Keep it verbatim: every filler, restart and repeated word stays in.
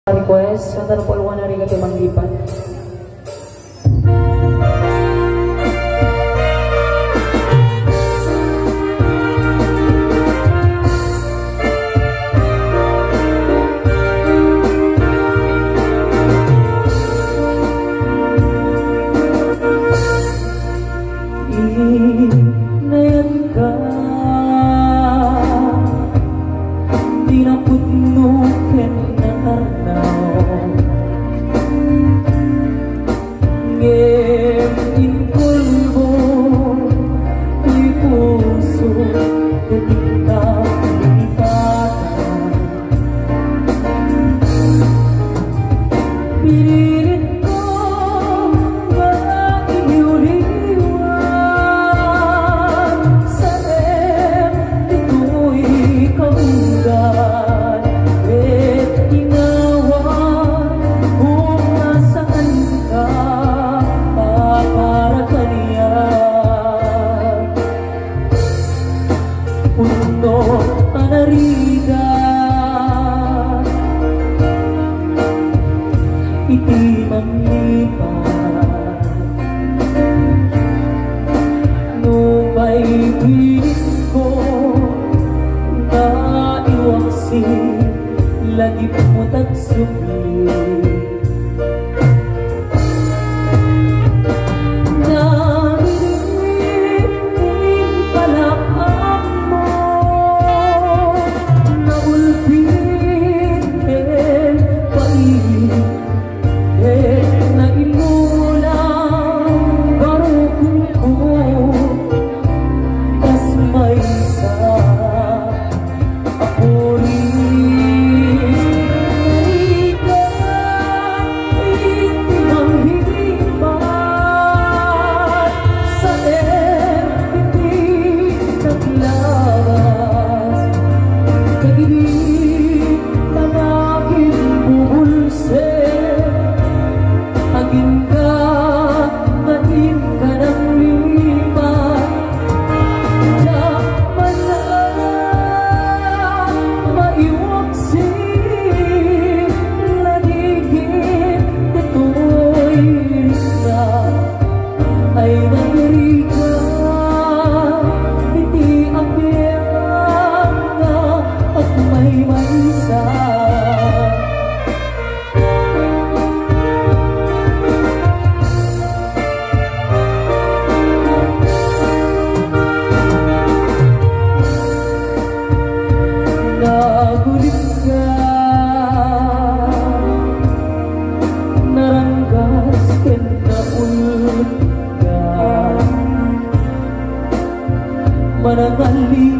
Request, Santa Lupa Luana Riga ti Manglipat. Inayanka ti napudno ken nangarnaw. Ngem inkulbo ti puso ket inka lipatan. Pinilitko nga iliwliwan, saem ditoy kaunggan, ket inawan, kung nasaan ka, para kaniak. Pudno a narigat iti manglipat. Nupay pinilitko nga iwaksi, lagipmo tagsubli. Naiinit palakakmo, naulbit ken pait, ket naimula barukongko kas maysa. Apuris, narigat iti manglipat, saem iti naglabas. Dagiti panagin bubulsek, aginka nga inka nanglipat. Diak man la maiwaksi, ladingit ditoy rikna. Ay, nairigat iti apiang nga agmaymaysa. Nagulitka, naranggas ken naulga. Manangalli